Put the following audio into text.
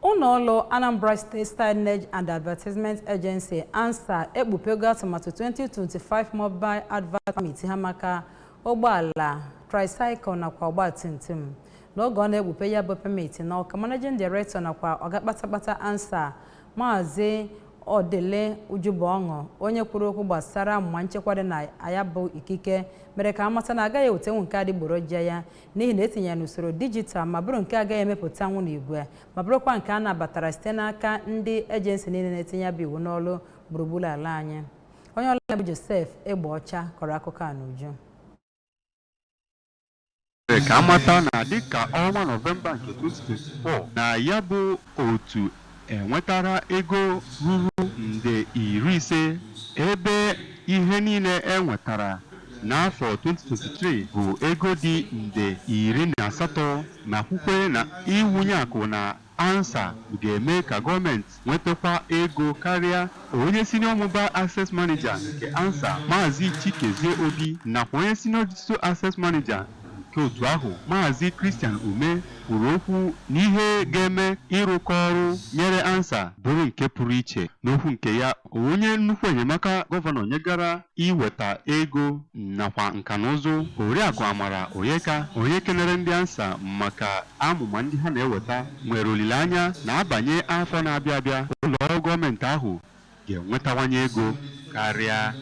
Ụlọọrụ Anambra State Signage and Advertisement Agency, ANSAA, ekpupego atụmatụ 2025 Mobile Advert Permit ha maka ụgbọala tricycle nakwa ọgbatumtum. N'oge ọ na-ekpupe ya bụ permit n'Awka, Managing Director nakwa ọga kpatakpata ANSAA, Maazị Odili Ujubuọṅụ, onye kwuru okwu gbasara amụma nchekwa dị na ya bụ ikike, mere ka amata na agaghị ewetenwu nke adịgboroja ya, n'ihi na etinyere n'usoro dijitalụ ma bụrụ nke agaghị emepụtanwu n'igwe, ma bụrụkwa nke a nabatara site n'aka ndị agency niile na-etinye ya bụ iwu n'ọrụ gburugburu ala anyị. Onye ọla bụ Joseph Egbeọcha kọrọ akụkọ a n'uju. Mere ka amata na dịka ọnwa Nọvemba nke 2024 na ya bụ otu enwetara ego ruru nde 50, ebe ihe niile e nwetara n'afọ 2023 bụ ego dị nde 18, ma kwukwe na iwunye akụ na ANSAA ga-eme ka gọọmenti nwetakwa ego karịa. Onye Senior Mobile Access Manager nke ANSAA, Maazị Chikezie Obi, nakwa onye Senior Digital Access Manager nke otu ahụ, Maazị Christian Ume, kwuru okwu n'ihe ga-eme ịrụkọ ọrụ nyere ANSAA bụrụ nke pụrụ iche. N'okwu nke ya, onye nnukwu enyemaka gọvanọ nyegara iweta ego nakwa nka na ụzụ, Oriakụ Amara Onyeka, onye kenere ndị ANSAA maka amụma ndị ha na-eweta, nwere olileanya na-abanye afọ na-abịa abịa ụlọ ọrụ gọọmenti ahụ ga-enwetawanye ego karịa.